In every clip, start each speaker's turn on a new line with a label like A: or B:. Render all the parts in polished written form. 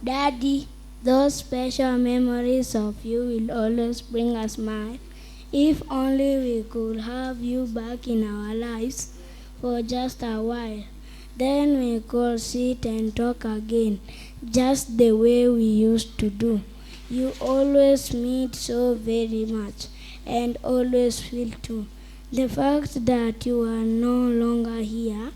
A: Daddy, those special memories of you will always bring a smile. If only we could have you back in our lives for just a while. Then we could sit and talk again, just the way we used to do. You always meant so very much, and always will too. The fact that you are no longer here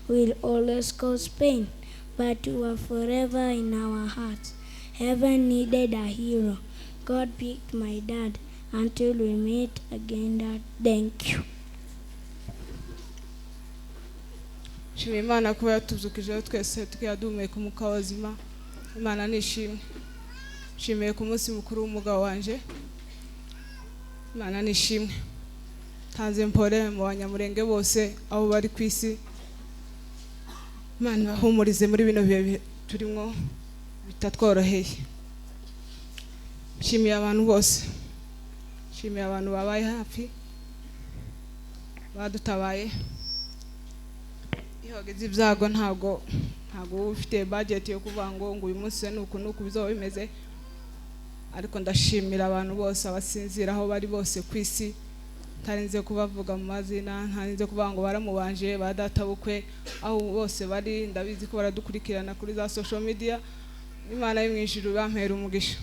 A: will always cause pain, but you are forever in our hearts. Heaven needed a hero. God picked my dad. Until we meet again, Dad. Thank you.
B: Nshimiye Imana kuba yatuzukijeho twese tukaba duhumeka umwuka w'abazima. Imana nishimwe. Nshimiye ku munsi mukuru w'umugabo wanje. Imana nishimwe. Ntanze mpore mu banyamurenge bose aho bari ku isi. Imana ibahumurize muri bino bihe turimo bitatworoheye. Nshimiye abantu bose. Nshimiye abantu babaye hafi, badutabaye. Iyo wagize ibyago ntabwo uba ufite budget yo kuvuga ngo uyu munsi ni uku n'uku bizaba bimeze, ariko ndashimira abantu bose abasinzira aho bari bose ku isi, ntarinze kubavuga mu mazina, ntarinze kuvuga ngo baramubanje ba databukwe, aho bose bari ndabizi ko baradukurikirana kuri za social media. Imana yo mu ijuru bampera umugisha.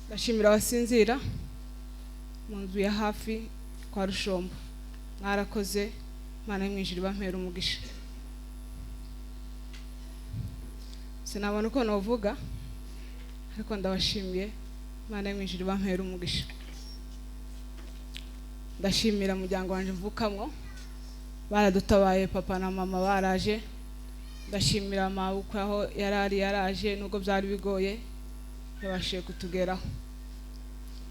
B: Ndashimira abasinzira mu nzu ya hafi kwa Rushombo, mwarakoze. Imana yo mu ijuru bampera umugisha. Sinabona uko navuga, ariko ndabashimiye. Imana yo mu ijuru bampera umugisha. Ndashimira umuryango wanje mvukamwo, baradutabaye, papa na mama baraje. Ndashimira mabukwe aho yarari yaraje, nubwo byari bigoye yabashije kutugeraho.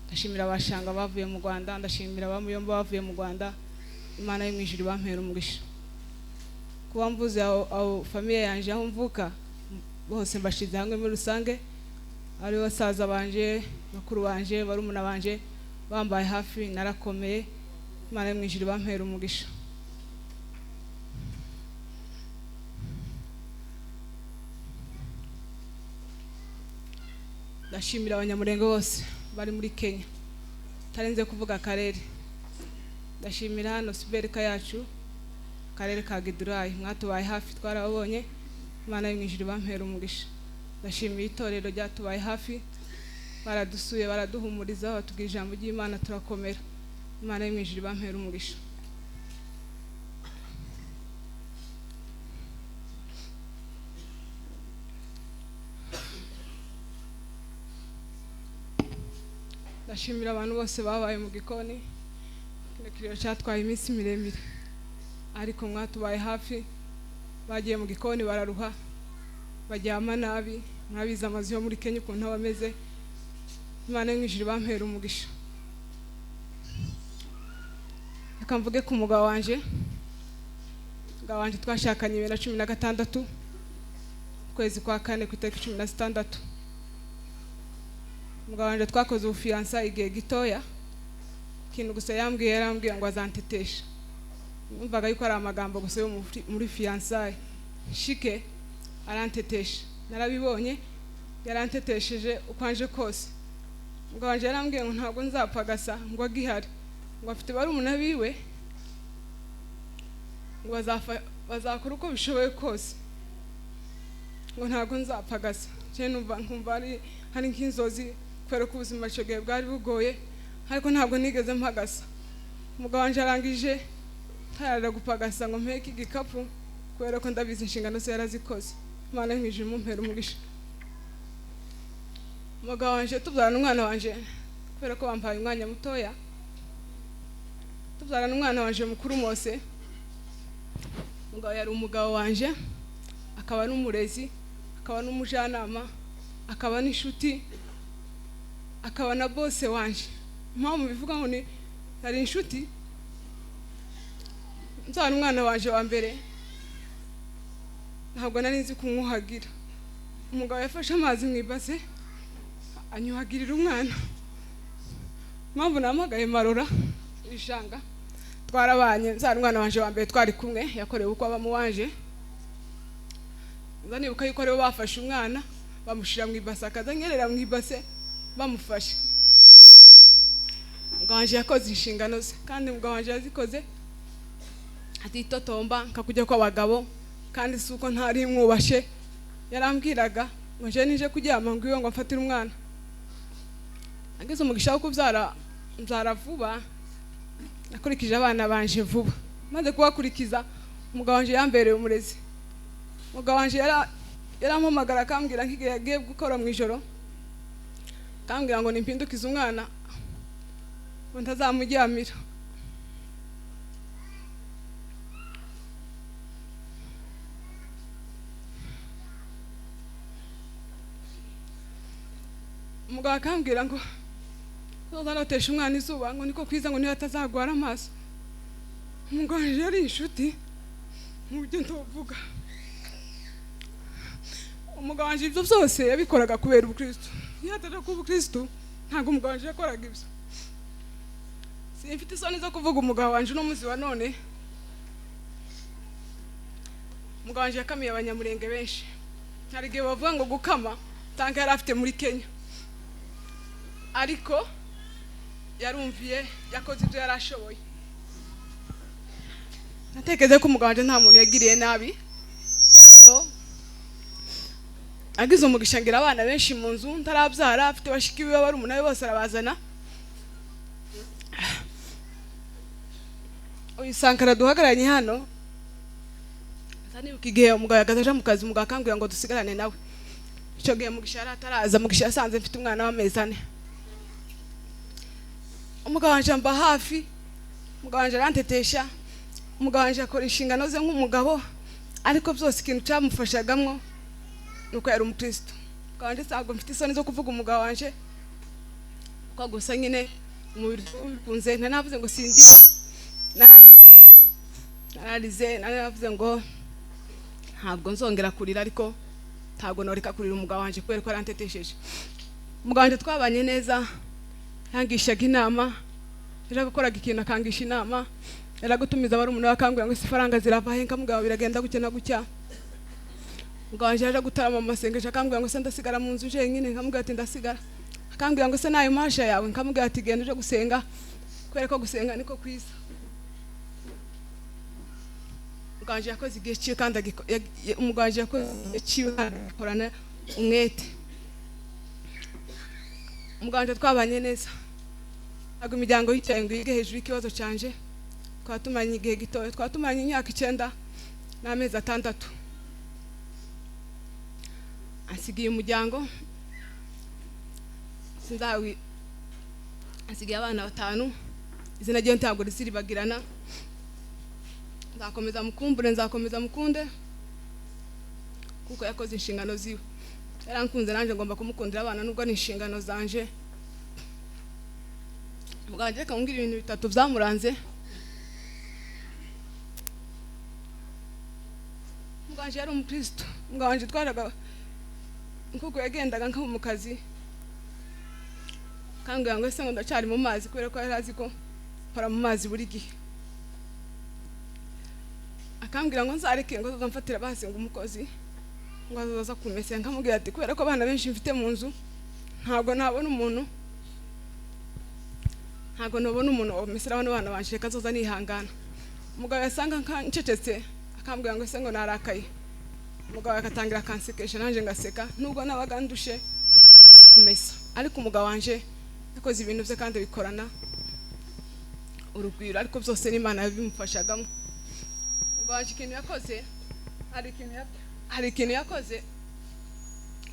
B: Ndashimira abashanga bavuye mu Rwanda, ndashimira abamuyomba bavuye mu Rwanda. Imana yo mu ijuru bampera umugisha. Kuba mvuze aho famille yanje aho mvuka bose mbashize hamwe muri rusange, ari basaza banje, bakuru banje, barumuna banje bambaye hafi, narakomeye. Imana yo mu ijuru bampera umugisha. Ndashimira abanyamurenge bose bari muri Kenya, tarenze kuvuga akarere. Ndashimira hano Siberika yacu, akarere ka Gidurayi, mwatubaye hafi twarababonye. Imana yo mu ijuru bampera umugisha. Ndashimiye itorero ryatubaye hafi, baradusuye, baraduhumuriza, batubwira ijambo ry'Imana turakomera. Imana yo mu ijuru bampera umugisha. Ndashimira abantu bose babaye mu gikoni. Kino kiriro cyatwaye iminsi miremire, ariko mwatubaye hafi. Bagiye mu gikoni bararuha, baryama nabi, murabizi amazu yo muri Kenya ukuntu aba ameze. Imana yo mu ijuru bampera umugisha. Reka mvuge ku mugabo wanje. Umugabo wanje twashakanye 2016, ukwezi kwa kane ku itariki 16. Umugabo wanje twakoze ubufiyansa igihe gitoya. Ikintu gusa yambwiye, yarambwiye ngo azantetesha. Numvaga yuko ari amagambo gusa yo muri fiyansaye. Shike arantetesha, narabibonye, yarantetesheje ukwanje kose. Umugabo wanje yarambwiye ngo ntabwo nzapagasa ngo agihari, ngo afite barumuna biwe, ngo bazakora uko bishoboye kose, ngo ntabwo nzapagasa. Je numva nkumva ari nk'inzozi, kubera ko ubuzima icyo gihe bwari bugoye, ariko ntabwo nigeze mpagasa. Umugabo wanje arangije ntarara gupagasa ngo mpeke igikapu, kubera ko ndabizi inshingano ze yarazikoze. Imana yo mu ijuru mumpera umugisha. Umugabo wanje tubyarana umwana wanje, kubera ko bampaye umwanya mutoya, tubyarana umwana wanje mukuru Mose. Umugabo yari umugabo wanje, akaba n'umurezi, akaba n'umujanama, akaba n'inshuti, akaba na bose wanje. Impamvu bivuga ngo ni yari inshuti, nzana umwana wanje wa mbere ntabwo nari nzi kumwuhagira. Umugabo yafashe amazi mu ibase anyuhagirira umwana. Impamvu nahamagaye Marora ishanga, Twarabanye, nzara umwana wanje wa mbere twari kumwe, yakorewe uko aba mu wanje. Nza nibuka yuko aribo bafashe umwana bamushira mu ibase, akaza anyerera mu ibase bamufashe. Umugabo wanje yakoze inshingano ze, kandi umugabo wanje yazikoze atitotomba nka kujya kw'abagabo, kandi si uko ntari mwubashe. Yarambwiraga ngo nje nije kuryama ngo iwe ngo mfatire umwana. Nagize umugisha wo kubyara, mbyara vuba, nakurikije abana banje vuba. Maze kubakurikiza, umugabo wanje yambereye umurezi. Umugabo wanje yarampamagara akambwira nk'igihe yagiye gukora mu ijoro, akambwira ngo nimpindukize umwana ngo ntazamuryamira. Umugabo akambwira ngo notesha umwana izuba ngo niko kwiza, ngo niyo atazagwara amaso. Umugabo wanje yari inshuti mu byo ntovuga. Umugabo wanje ibyo byose yabikoraga kubera ubukristo. Iyo ataja kuba ubukristo ntabwo umugabo wanje yakoraga ibyo. Simfite isoni zo kuvuga umugabo wanje uno munsi wa none. Umugabo wanje yakamiye abanyamurenge benshi. Hari igihe bavuga ngo gukama tanka yari afite muri Kenya, ariko yarumviye, yakoze ibyo yari ashoboye. Natekereza ko umugabo wanje nta muntu yagiriye nabi. Agize umugisha ngira abana benshi mu nzu ntarabyara, afite bashiki biwe barumuna be bose arabazana. Uyu Sankara duhagararanye hano, nibuka igihe umugabo yagaze aja mu kazi, umugabo akambwira ngo dusigarane nawe. Icyo gihe Mugisha yari ataraza, Mugisha yasanze mfite umwana w'amezi 4. Umugabo wanje amba hafi, umugabo wanje arantetesha, umugabo wanje akora inshingano ze nk'umugabo, ariko byose ikintu cyamufashagamwo nuko yari umukristo. Umugabo wanje ntabwo mfite isoni zo kuvuga umugabo wanje, kuko gusa nyine umubiri ubikunze. Nari navuze ngo sindi, nararize, nari navuze ngo ntabwo nzongera kurira, ariko ntabwo noreka kurira umugabo wanje kubera ko arantetesheje. Umugabo wanje twabanye neza, yangishaga inama, yaragukoraga ikintu akangisha inama, yaragutumiza barumuna akambwira ngo ifaranga zirava he, nkamugabo biragenda gutya na gutya. Umugabo wanje yaje gutarama mu masengesho akambwira ngo se ndasigara mu nzu jenyine, nkamubwira ati ndasigara. Akambwira ngo se nayo masha yawe, nkamubwira ati genda uje gusenga kubera ko gusenga niko kwiza. Umugabo wanje yakoze igihe ciwe kandi umugabo wanje yakoze igihe ciwe kandi agikorana umwete. Umugabo wanje twabanye neza, ntabwo imiryango yicaye ngo yige hejuru y'ikibazo canje. Twatumanye igihe gitoya, twatumanye imyaka 9 n'amezi 6. Asigiye umuryango, sindawi, asigiye abana 5. Izina rye ntabwo riziribagirana. Nzakomeza mukumbure, nzakomeza mukunde kuko yakoze inshingano ziwe. Yarankunze nanje ngomba kumukundira abana nubwo ni inshingano zanje. Muganje reka nkubwire ibintu bitatu byamuranze. Muganje yari umukristo. Muganje twaraga nkuko yagendaga nka mu kazi, kambwira ngo ese ngo ndacyari mu mazi, kubera ko yari azi ko mpora mu mazi buri gihe. Akambwira ngo nzareke ngo nzamfatira basi ngo umukozi ngo azaza kumesa. Nkamubwira ati kubera ko abana benshi mfite mu nzu ntabwo nabona umuntu, ntabwo nabona umuntu wamesera bano bana banje, reka nzoza nihangana. Umugabo yasanga ncecetse akambwira ngo ese ngo narakaye. Umugabo akatangira akansekesha nanje ngaseka, nubwo nabaga ndushe kumesa. Ariko umugabo wanje yakoze ibintu bye kandi bikorana urugwiro, ariko byose n'Imana yabimufashagamo. Umugabo wanje ikintu yakoze, hari ikintu yakoze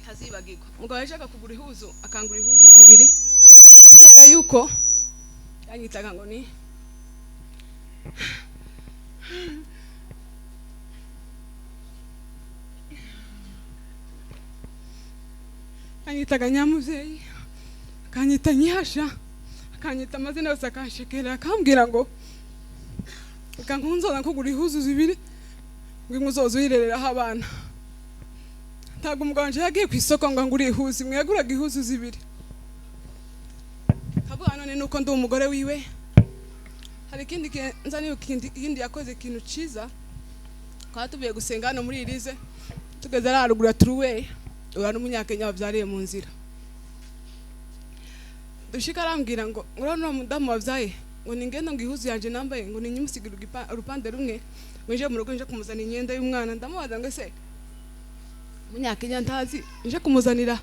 B: ntazibagirwa. Umugabo yashaka kugura ihuzu, akangura ihuzu 2 kubera yuko yanyitaga ngo ni anyitaga nyamuvyeyi, akanyita nyihasha, akanyita amazina yose, akanshekera, akambwira ngo reka nkunzoza nkugura ihuzu 2 ngo imwe uzoza uyirereraho abana. Ntabwo umugabo wanje yagiye ku isoko ngo angure ihuzu imwe, yaguraga ihuzu 2. Kavuga none nuko ndi umugore wiwe, Hari ikindi nza nibuka ikindi yakoze ikintu ciza. Twari tuvuye gusenga hano muri Irize, tugeze hariya haruguru ya Turuwe, ura n'umunyakenya wabyariye mu nzira. Dushika arambwira ngo urabona uwo mudamu wabyaye, ngo ningende ngo ihuzu yanje nambaye ngo ninyimusigire urupande rumwe, ngo nje mu rugo nje kumuzanira imyenda y'umwana. Ndamubaza ngo ese umunyakenya ntazi nje kumuzanira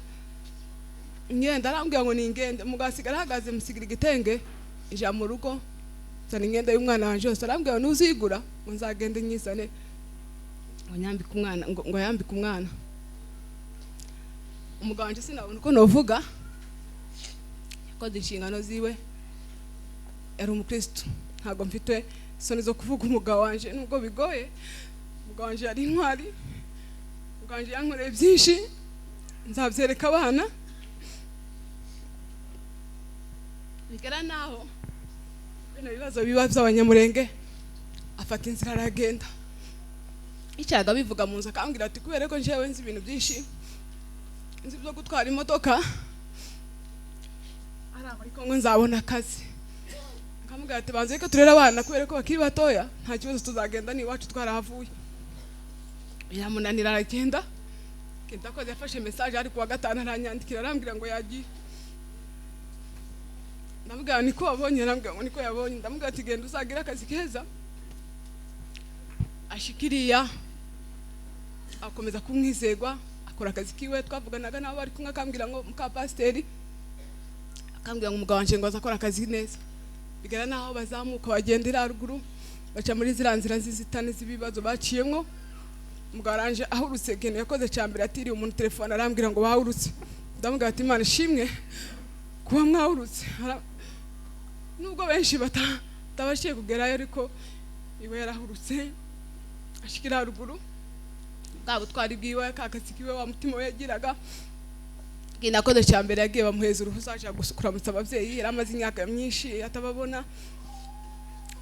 B: imyenda? Arambwira ngo ningende. Umugabo asigara ahagaze, musigira igitenge, nja mu rugo nzana imyenda y'umwana wanje yose. Arambwira ngo nuzigura ngo nzagende nyizane, ngo nyambike umwana, ngo yambike umwana. Umugabo wanje sinabona uko novuga, yakoze inshingano ziwe, yari umukristo. Ntabwo mfite isoni zo kuvuga umugabo wanje nubwo bigoye. Umugabo wanje yari intwari, umugabo wanje yankoreye byinshi, nzabyereka abana. Bigera naho bino bibazo biba by'abanyamurenge, afata inzira aragenda. Icyaga bivuga mu nzu akambwira ati kubera ko njyewe nzi ibintu byinshi, nzi byo gutwara imodoka, ari muri Kongo nzabona akazi. Akamubwira ati banze reka turere abana kubera ko bakiri batoya, nta kibazo tuzagenda ni iwacu twarahavuye. Biramunanira aragenda. Kenda ko yafashe message ari kuwa gatanu, aranyandikira arambwira ngo yagiye. Ndamubwira niko wabonye? Arambwira ngo niko yabonye. Ndamubwira ati genda uzagira akazi keza. Ashikiriya akomeza kumwizegwa, akora akazi kiwe. Twavuganaga nabo bari kumwe, akambwira ngo muka pasiteri, akambwira ngo umugabo wanje ngo azakora akazi neza. Bigera naho bazamuka bagendera haruguru, baca muri ziriya nzira z'inzitane z'ibibazo baciyemwo. Umugabo aranje ahurutse, ikintu yakoze cya mbere atiriye umuntu telefone, arambwira ngo bahurutse. Ndamubwira ati Imana ishimwe kuba mwahurutse. Nubwo benshi batabashiye kugerayo, ariko iwe yarahurutse ashikira haruguru. Bwa butwari bwiwe, ka kazi kiwe, wa mutima we yagiraga. Ikintu yakoze cya mbere, yagiye bamuheza uruhusa aja kuramutsa ababyeyi. Yari amaze imyaka myinshi atababona.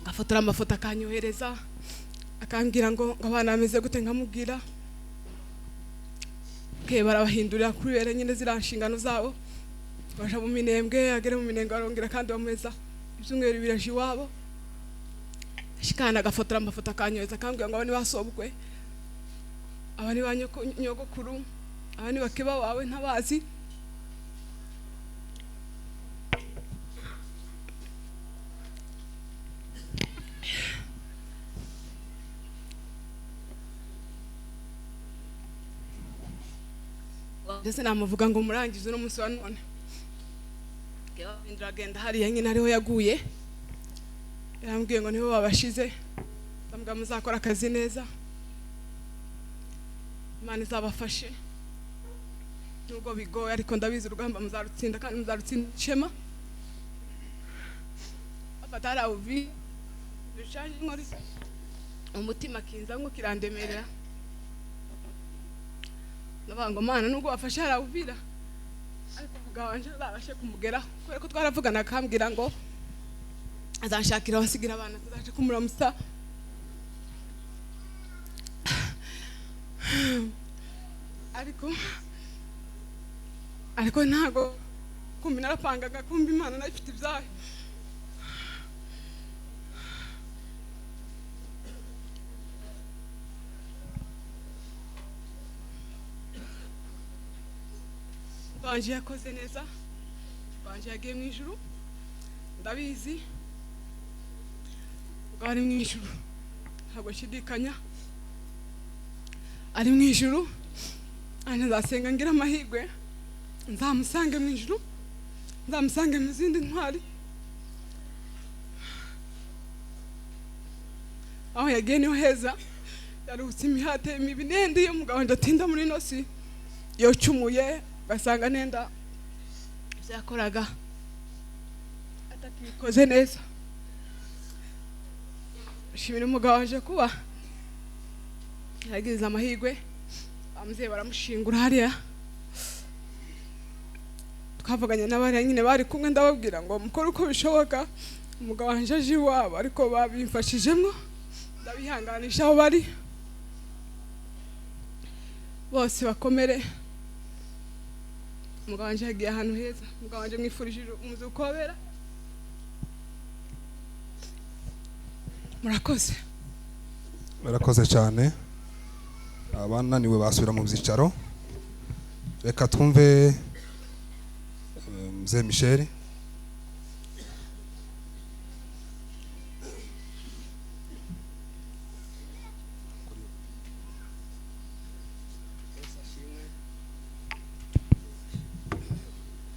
B: Agafotora amafoto akanyohereza, akambwira ngo abana bameze gute, nkamubwira. Ke barabahindurira kubera nyine ziriya nshingano zabo, baja mu Minembwe. Agere mu Minembwe barongera kandi bamuheza ibyumweru biraje iwabo. Ashikana agafotora amafoto akanyohereza, akambwira ngo aba ni basobukwe, aba ni ba nyogokuru, aba ni bakeba wawe ntabazi. Ndetse namuvuga ngo murangize uno munsi wa none. Ndagenda hariya nyine ariho yaguye, yarambwiye ngo niho babashize. Ndamubwira muzakora akazi neza, Imana izabafashe nubwo bigoye, ariko ndabizi urugamba muzarutsinda kandi muzarutsinda ishema. Afata hariya uvi bishaje inkori umutima kinza ngo kirandemerera. Ndavuga ngo Mana nubwo wafashe hariya Uvira, ariko umugabo wanje azabashe kumugeraho, kubera ko twaravugana akambwira ngo azanshakira aho nsigira abana tuzaje kumuramutsa. Ariko ntago kumbi narapangaga, kumbi Imana nayo ifite ibyayo. Banje yakoze neza, banje yagiye mu ijuru, ndabizi ubwo ari mu ijuru, ntabwo nshidikanya ari mu ijuru. Nzasenga ngira amahirwe nzamusange mu ijuru, nzamusange mu zindi ntwari. Aho yagiye niho heza, yaruhutse imihate mibi n'indi y'umugabo wanjye atinda muri ino si, yocumuye ugasanga nenda ibyo yakoraga atakibikoze neza. Nshimira umugabo wanje kuba yagize amahirwe, ababyeyi baramushingura hariya. Twavuganye n'abariya nyine bari kumwe, ndababwira ngo mukore uko bishoboka umugabo wanje aje iwabo, ariko babimfashijemo, ndabihanganisha aho bari bose bakomere. Umugabo wanje yagiye ahantu heza, umugabo wanje mwifurije umuzuko wabera. Murakoze.
C: Barakoze cyane. Abananiwe basubira mu byicaro. Reka twumve mzee Michel.